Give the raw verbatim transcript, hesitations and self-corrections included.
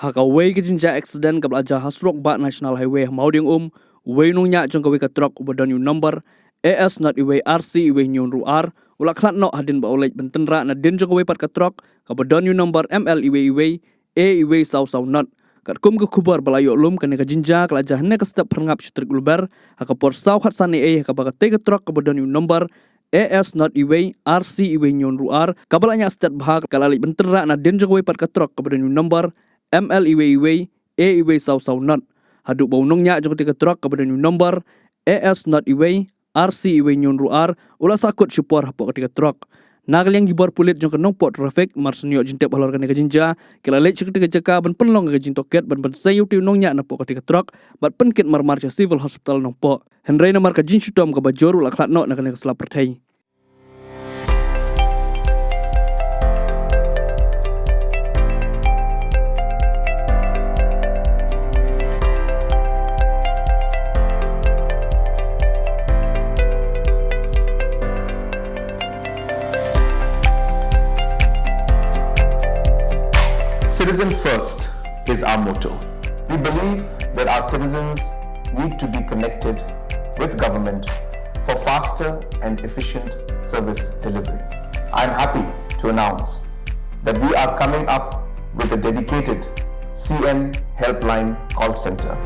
Ha kawei ka jingjia accident kaba la jia ha surok bah National Highway ha Mawdiangum, uwei u nongñiah jong kawei ka truck uba don ïa u number A S not uwei R C uwei hynñiew hynriew ar u la khlad noh hadien ba u leit ban tynrah nadien jong kawei pat ka truck kaba don ïa u number M L uwei uwei A uwei saw saw not. Katkum ka khubor ba la ïoh lum, kane ka jingjia ka la jia hynne ka step phyrngap shi tarik Lber ha ka por saw khatsan A M ha kaba katei ka truck kaba don ïa u number A S not uwei R C uwei hynñiew hynriew ar kaba la ñiah stet bha ka la leit ban tynrah nadien jong kawei pat ka truck kaba don ïa u number M L uwei uwei A uwei saw saw not. Haduh ba u nongñiah jong katei ka truck kaba don ïa u number A S not uwei R C uwei hynñiew hynriew ar u la sahkut shipor hapoh katei ka truck. Na ka liang ki bor pulit jong ka Nongpoh Traffic, mar shu ïoh jingtip halor kane ka jingjia, ki la leit sha katei ka jaka ban pynlong ka jingtohkit ban pynsei ïa utei u nongñiah napoh katei ka truck bad pynkit marmar sha Civil Hospital Nongpoh. Hynrei namar ka jingshitom kaba jur u la khlad noh na kane ka sla pyrthei. Citizen first is our motto. We believe that our citizens need to be connected with government for faster and efficient service delivery. I am happy to announce that we are coming up with a dedicated C M Helpline call center.